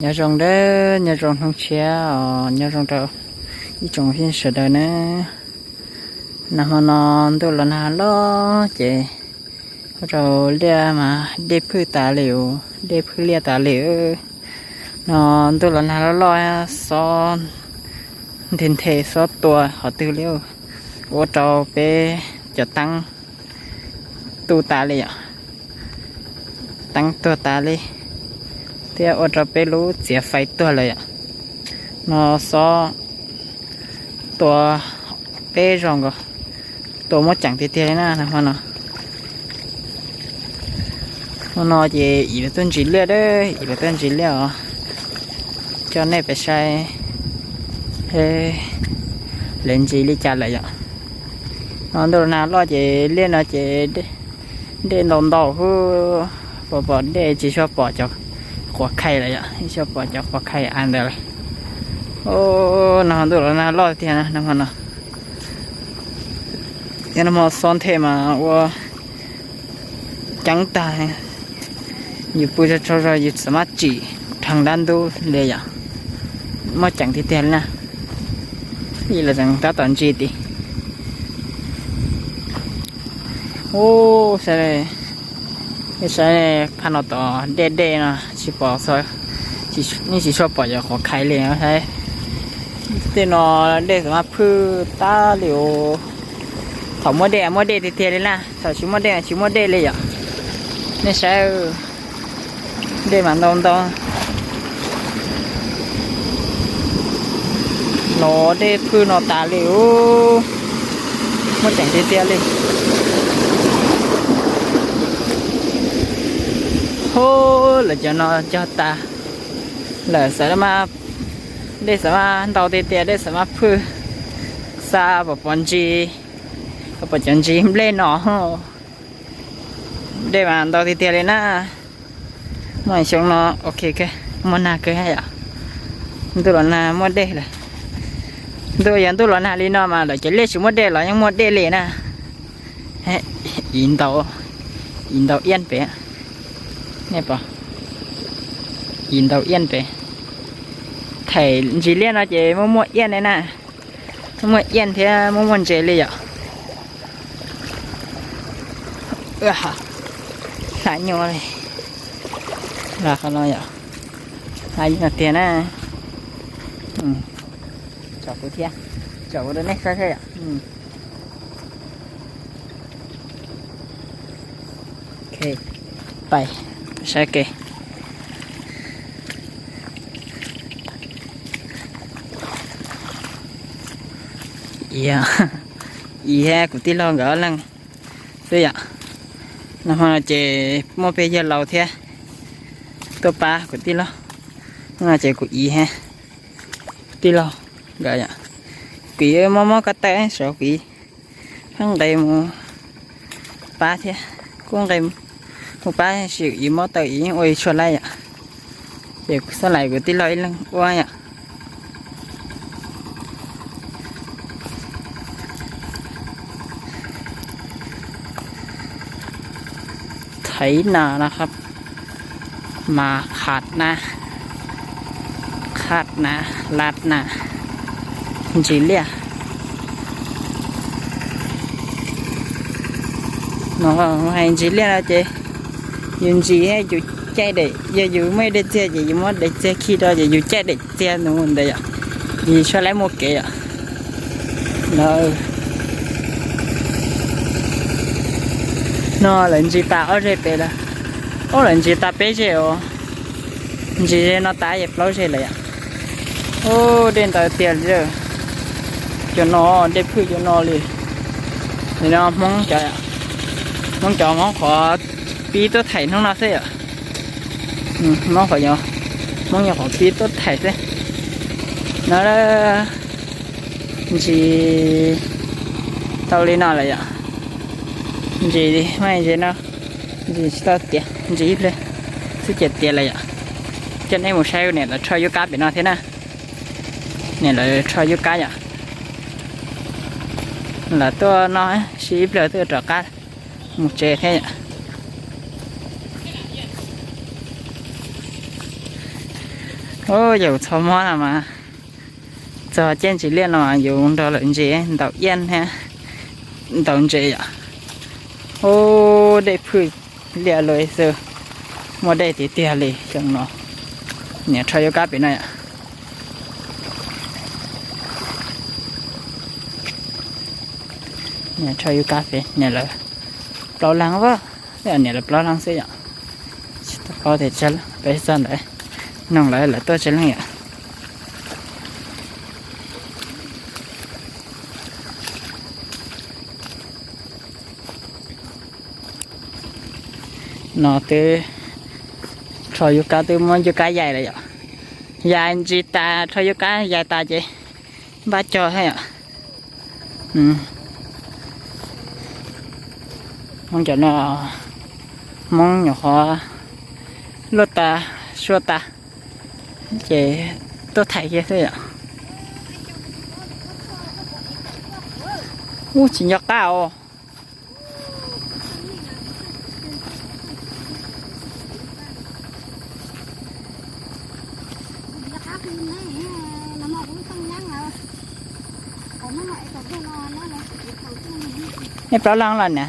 Nyob zoo nawb, nyob zoo hnub tshiab os, nyob zoo rau ib tsoom phooj ywg sawv daws nawb. Nag hmo no ntuj los nag loj ces ua rau liaj mas dej phwj tas li os, dej phwj liaj tas li. No ntuj los nag loj loj, xob nthe nthe, xob tua qhov twg li, ua rau peb cov teeb tu tas li yom, teeb tuag tas li, thiab ua rau peb lub txiav fais tuag lawm yom. No xob tua peb zos nkaus, tua muaj ceem tiag tiag li na hmo no. Hmo no ces ib lawv tuaj ntsis liaj, ib lawv tuaj ntsis liaj os, coj nej pais saib lawv ntsis li cas lawm yom. No ntuj los nag loj ces liaj no ces dej ntau ntau hwb, pom pom dej tsis tshua pom cov quav khais lawm yom, tsis tshua pom cov quav khais av ntawd lawm. No ntuj los nag loj tiag na hmo no. Yog nag hmo xob nthe mas ua ceeb tag, yus pw tsaug tsaug zog yus txawm maj tsim dheev dab ntub li yom, muaj ceem tiag tiag li na. Ib lawv tseem tab tom ntsis tim. Ub, saib, saib phaj no tom dej dej no tsis pom, yeej tsis tshua pom cov quav khais li saib. Tej no dej txawm maj phwj tas li os. Thaum muaj dej muaj dej tiag tiag li na, thaum tsis muaj dej tsis muaj dej li yom. Nej saib, dej mas ntau ntau. Los dej phwj no tas li os, muaj ceem tiag tiag li. Ho, lawv cov no cog tas, lawv xav mas, dej xav mas ntau tiag tiag, dej xav mas phwj, xa pom pom ntsis, pom cov ntsis nplej no, dej mas ntau tiag tiag li na. Muaj xyoo no ok, muaj nag kawg yom. Ntuj los nag muaj dej lawm. Ntuj, yog ntuj los nag li no mas lawv cov liaj tsis muaj dej los yeej muaj dej li na. Ib ntau, ib ntau iaj pem, nej pom, ib ntau iaj pem. Thaum ntsis liaj no ces muaj muaj iaj ne na, muaj muaj iaj thiab muaj muaj ntses li yom. Hlais nyuaj li, los qhov no yom, hlais nyuaj tiag na. Tsom kuv thiab, tsom kuv rau nej saib thiab yom. Pais saib ke. Ib, ib kuv tij laug nkawd ob leeg xwb yom. Nag hmo no ces muaj peb yawg laus thiab tuaj pab kuv tij laug. No ces kuv ib, kuv tij laug nkawd, kuv ib mob mob ko taw, kuv ib pheej nqes mus pab thiab, kuj nqes mus pab, ib mob taw ib yeej ua tsis tshua laib yom. Ces kuv xav lais kuv tij laug ib leeg ua yom. Thaiv nas no, mas kham nas, kham nas, lam nas, ntsis liaj. No hais ntsis liaj no ces yus ntsis yus caij daim, yog yus muaj ib daim txiag ces yus muab daim txiag khi rau ces yus caij daim txiag mus ntawd yom, yus tsis tshua laib muaj kev yom. No lawv ntsis tas ob zeg pem lawm. Ub, lawv ntsis tas peb zeg os. Ntsis zeg no tas ces plaub zeg lawm yom. Ub, dej ntawd tiag li. Cov no dej phwj cov no li. Nim no Hmoob cov, Hmoob cov Hmoob qhov pib tuaj thaim hnub no xwb yom. Hmoob qhov, Hmoob yog qhov pib tuaj thaim xwb. No ntsis tau li no lawm yom. Ntsis mas ntsis no, ntsis tsis tau tiav, ntsis ib pliag xwb ces tiav lawm yom. Coj nej mus saib niam lawv rho yub kab pem no thiab na. Niam lawv rho yub kab yom. Lawv tuaj no, sib ib pliag twb rov qab mus tsev thiab yom. Ub, yus txhob mob no mas txog caij ntsis liaj no yus nrog lawv ntses ntaus iab thiab ntaus ntses yom. Ub, dej phwj liaj lug xwb, muaj dej tiag tiag li xyoo no. Niam rho yub kab pem no yom. Niam rho yub kab pem, niam lawv plaub leeg, niam lawv plaub leeg xwb yom. Tsis tau paub tias tsawg leej, peb txog ntawd noog lawv, lawv tuaj tsawg leej yom. No twb rho yub kab, twb muab yub kab yais lawm yom. Yais ntsis tas, rho yub kab yais tas ces npaj cog thiab yom. Hmoob cov no, Hmoob nyuam qhuav luaj tas, suab tas ces tuaj thaiv kiag xwb yom. Ub, tsis nco qab os. Nej plaub leeg los na?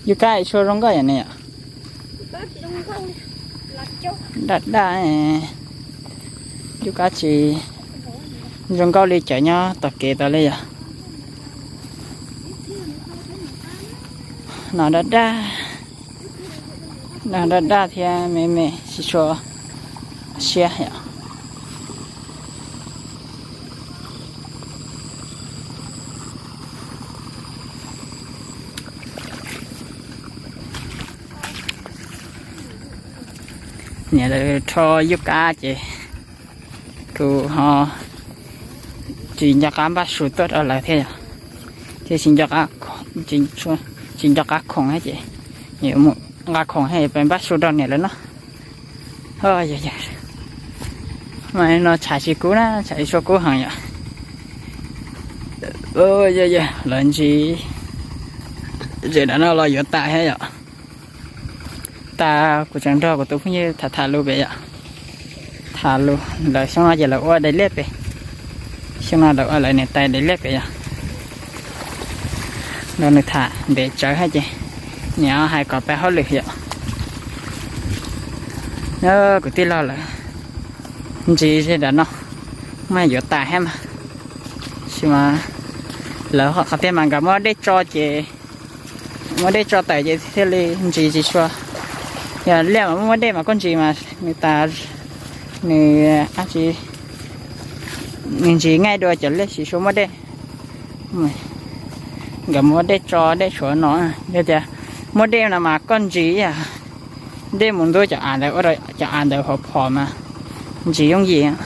Yub kab tshuav zoo nkauj yom ne yom. Daj daj, yub kab tsis zoo nkauj li cov nyob tom kev tod li yom. No daj daj, no daj daj thiab me me tsis tshua siab yom. Niam lawv rho yub kab ces kuv ho tsis nco qab npaj su tuaj rau lawv thiab yom. Thiab tsis nco qab, tsis nco qab khoom thiab ces yuav mus nqa khoom thiab peb npaj su rau niam lawv no. Mas no tshav tsis kub na, tshav tsis tshua kub heev yom. Lawv ntsis zem nram no los yuav tas thiab yom. Tas kuv tseem nrog kuv tus phooj ywg tham tham lus pem yom. Tham lus, lawv xyoo no ces lawv ua daim liaj pem. Xyoo no lawv ua lawv niam tais daim liaj pem yom. Nrog nws tham ntev tsawv thiab ces niam hais kom peb hauj lwm yom. Kuv tij laug lawv ntsis zem nram no mas yuav tas thiab mas, tab sis mas lawv qhov tiag mas nkawd muab dej tso ces, muab dej tso tawm ces thiaj li ntsis tsis tshua. Yog liaj mas muaj muaj dej mas koj ntsis mas nws tas, nws, nws ntsis nqaij dua cov liaj tsis tshua muaj dej. Nkawd muab dej tso dej tshuav no, yog tias muaj dej no mas koj ntsis ib yam dej mus ntub cov av ntawd, ua rau cov av ntawd hov phom mas ntsis yooj yim.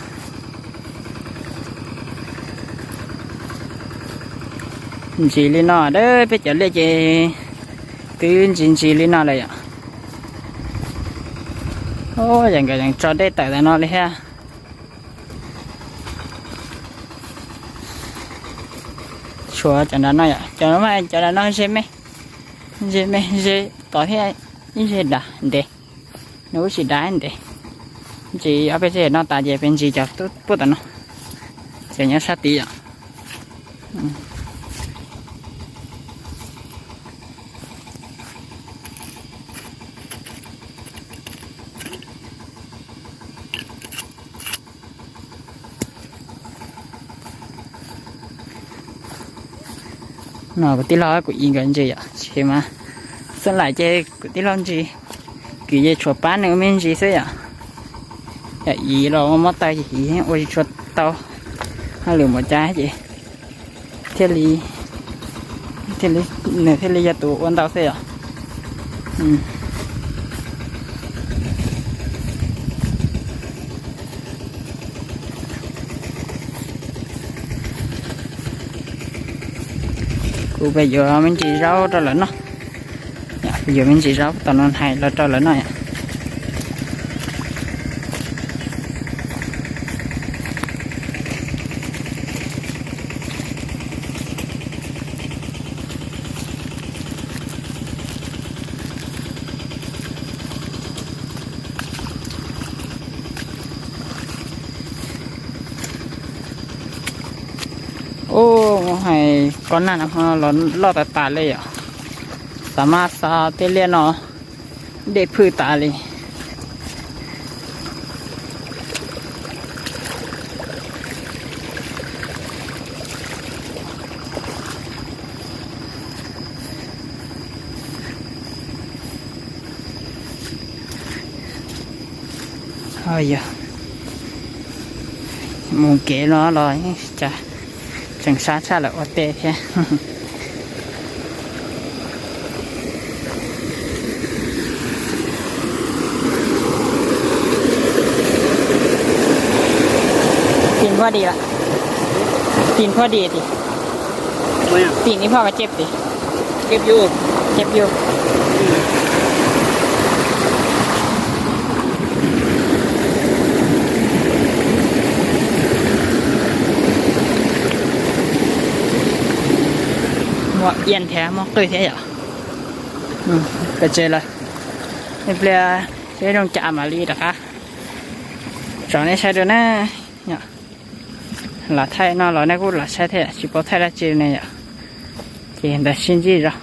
Ntsis li no, peb cov liaj ces twb ntsis ntsis li no lawm yom. Yog nkawd tso dej tawm ntawm no li thiab. Tshuav cov nram no yom, cov, cov nram no ze me, ze me ze tod thiab, ib ze dav ntev, nws kuj tsis dav ntev. Ntsis ob peb ze no tas ces peb ntsis cov puag tom no, cov nyob sab tid yom. No kuv tij laug kuv ib nkawd ntsis yom, tsis mas xeeb laim ces kuv tij laug ntsis, kuv yeej tshuav pab nws ua me ntsis xwb yom. Yog ib los ua mob taw ces ib ua tsis tshua tau hauj lwm mus cas ces thiaj li, thiaj li, nws thiaj li yog tus ua ntau xwb yom. Kuv pem yuav me ntsis zaub rau lawv noj. Yuav me ntsis zaub tom no hais los rau lawv noj yom. Ub, hais koj naj no los loj tas tas li yom. Xav mas xav tej liaj no dej phwj tas li. Yog mus kev no los cas tseem sab tshaj lawm ua teb thiab. Tìm Phuoc Đi lắm. Tìm Phuoc Đi thì. Tìm ib phom có chép đi. Chép vô. Chép vô. Muaj iab thiab muaj qwj thiab yom. Peb tsev lawm, ib pliag seb zoo cas mam li rov qab tsom nej saib dua na. Los thaij no los nej kuj los saib thiab, tsis paub thaij dab tsi ne yom. Ces ntawd sib ntsib zog.